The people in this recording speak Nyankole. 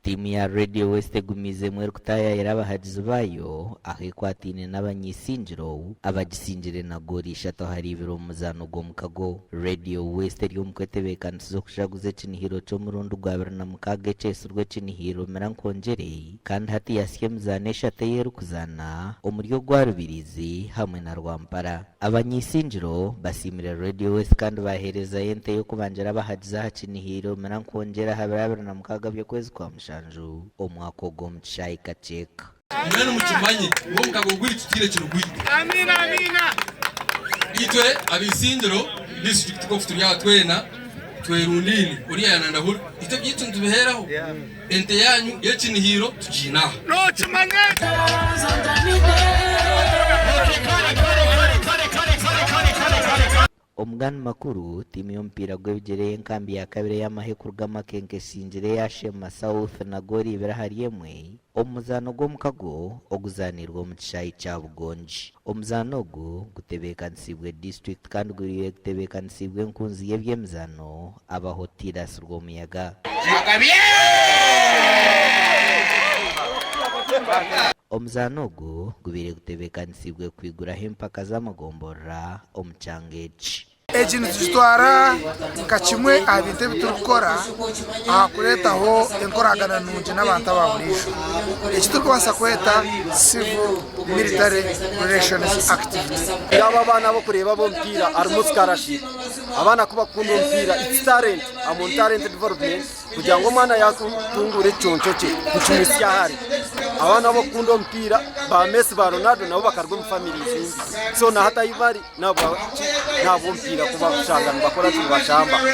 Tiimu ya Radio West egumiizemu erikutaayaayira abahagizi baayo ahu ekwataine n'abanyeisingiro abagisingire na goolo ishatu ahari ibiri omu muzaano gw'omukago. Radio West eri omu kwetebeekanisiza okujaguza ekinihiro ky'omurundi gwa 26 ekyetsirwe ekinihiro Mira Nkwongyere kandi hati yahitsya emizaano eshatu ei erikuzaana omuri ogwa Rubirizi hamwe na Rwampara. Abanyeisingiro basiimire Radio West kandi baaheerezayo ente y'okubangira abahagizi aha kinihiro Mira Nkwongyere aha biro 26 by'okwezi kwa mushanju omwaka ogu omu kishaayi Kakyeka. Mbwenu mukimanye ngu omukago gwaitu tihaine kirigwita. Itwe ab'eisingiro disiturikiti nk'oku turi aha twena twerundaine, oriya yaanandahura, itwe ebyaitu nitubiheeraho. Ente yaanyu y'ekinihiro tugiine aha. Omugani makuru, Tiimu y'omupiira gw'ebigyere ey'enkambi ya kabiri ey'amahe kuruga Makenke esingire eya Sheema South na goolo ibiri ahari emwe omu muzaano gw'omukago oguzaaniirwe omu kishaayi kya Bugongi. Omuzaano ogu gutebeekanisiibwe disiturikiti kandi guriire gutebeekanisiibwe enkunzi y'eby'emizaano Abaho Tiras Rwomuyaga. Omuzaano ogu gubaire gutebeekanisiibwe kwiguraho empaka z'amagomborora omu kyanga eki. Eki nitukitwara nka kimwe aha bintu ebi turikukora aha kureetaho enkoragana nungi n'abantu aba buriijo, eki turikubaasa kweta Civil Military Relations Activity. Yaaba abaana abarikureeba ab'omupiira harimu scholarship. Abaana ku barikukunda omupiira it's talent, I'm on talent development kugira ngu omwana yaatunguura ekiconco kye nikimuhitsya hare. Abaana abarikukunda omupiira ba Messi ba Ronaldo nabo bakaruga omu families mbi so na hati ahu bari n'ahabw'omupiira kuba kushanga nibakora ki nibashamba.